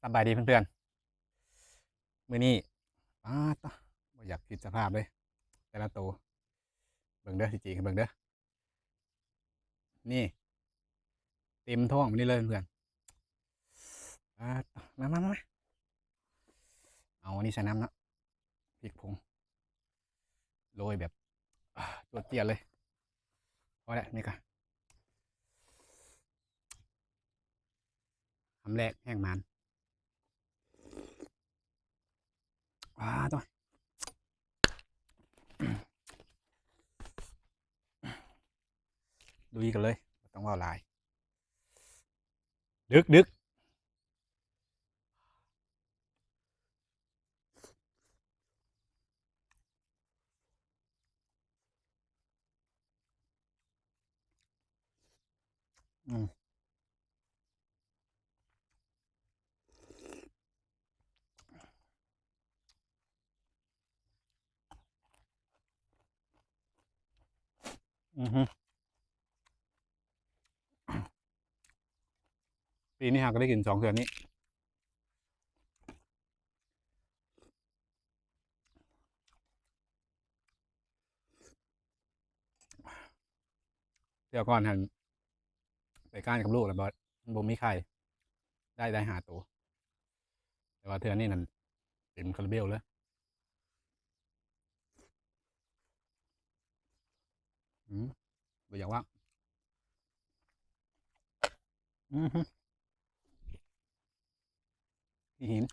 ສະບາຍດີເພື່ອນໆ ມື້ນີ້ ປາດ ບໍ່ຢາກຄິດສະພາບເລີຍ ແຕ່ລະໂຕ ເບິ່ງເດີ ຊິຈີກໃຫ້ເບິ່ງເດີ ນີ້ ເຕັມທ້ອງແບບນີ້ເລີຍເພື່ອນໆ ປາດ ມາ ມາ ມາ ເອົາອັນນີ້ໃສ່ນຳເນາະ ພິກຜົງ ໂລຍແບບ ອາ ຈວດຈຽດເລີຍ ພໍແລ້ວ ນີ້ກະ ຄຳແລກແຮງໝານ ອາ ໂຕ ລຸຍກັນເລີຍ ບໍ່ຕ້ອງເວົ້າຫຼາຍ ດຶກໆ. ອືມ ອືຮຶ ປີນີ້ຫາກະໄດ້ກິນສອງເທື່ອນີ້ ເທື່ອກ່ອນຫັ້ນໄປກ້ານກັບລູກແລ້ວບໍ່ ມັນບໍ່ມີໄຂ່ ໄດ້ ໄດ້ຫ້າໂຕ ແຕ່ວ່າເທື່ອນີ້ນັ້ນເຕັມຄາຣາເບວເລີຍ. ອືມ ບໍ່ຢາກເວົ້າ ອືຮຶ ຂີ້ຫີນ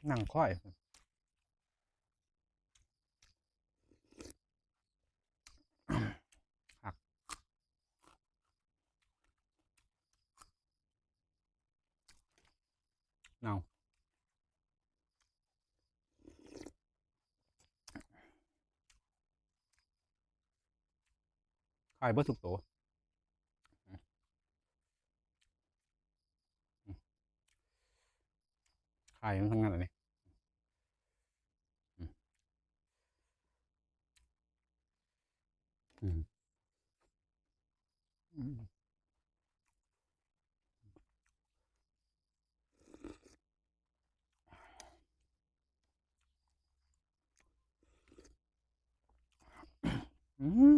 ໜັງຄວາຍ ຄັກ ເນົ່າ ຂາຍເບິດທຸກໂຕ ຂາຍມັນທັງນັ້ນແຫຼະນີ້ ອືມ ອືມ ອືມ ອືມ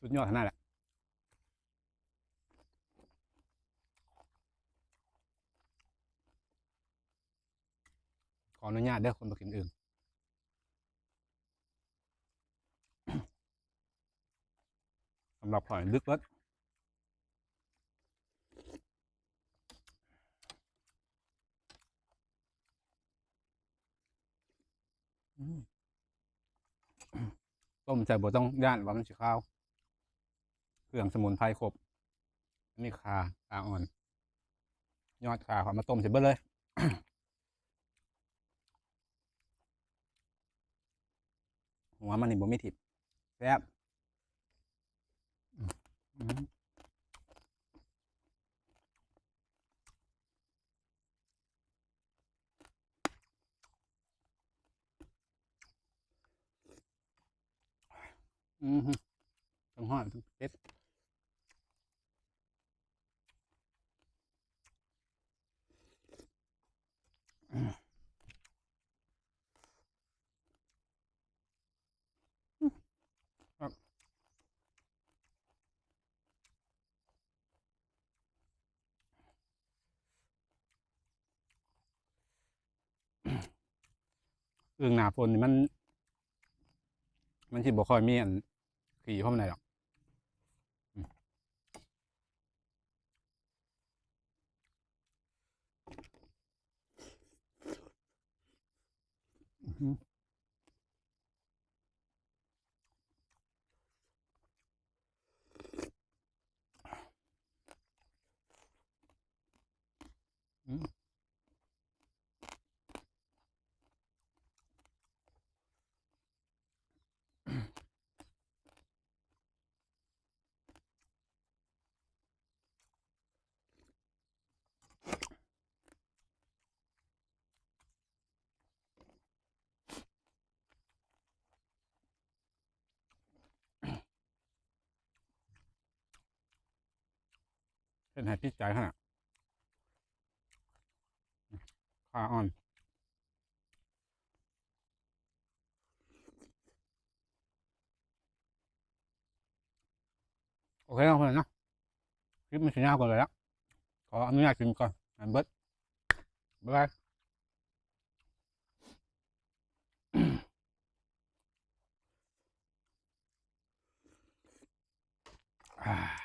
ສຸດຍອດຂະໜາດແຫຼະ. ຂໍອະນຸຍາດເດີ ຄົນບໍ່ກິນອຶ່ງ ສຳລັບຂ້ອຍດຶກເບິດ ອືມ ຕົ້ມໃສ່ບໍ່ຕ້ອງຢ້ານວ່າມັນຊິຄາວ ເຄື່ອງສະໝຸນໄພຄົບ ອັນນີ້ຂ່າ ຂ່າອ່ອນ ຍອດຂ່າເອົາມາຕົ້ມໃສ່ເບິດເລີຍ ຫົວມັນນີ້ບໍ່ມີຖິ້ມ ແຊບ ອືມ ອືມ. ອືຮຶ ທັງຮ້ອນທັງເຜັດ ອືມ ອືມ ຄັກ. ອຶ່ງໜ້າຝົນນີ້ມັນ ມັນຊິບໍ່ຄ່ອຍມີອັນຂີ້ເທົ່າໃດດອກ. ອືມ ອືມ. ອືມ ປັນໃຫ້ຕິດໃຈຂະໜາດ ຂາອ່ອນ. ໂອເຄເນາະ ເພື່ອນເນາະ ຄລິບມັນຊິຍາວເກີນໄປແລ້ວ ຂໍອະນຸຍາດກິນກ່ອນ ໃຫ້ເບິດ ບາຍບາຍ. ອ່າ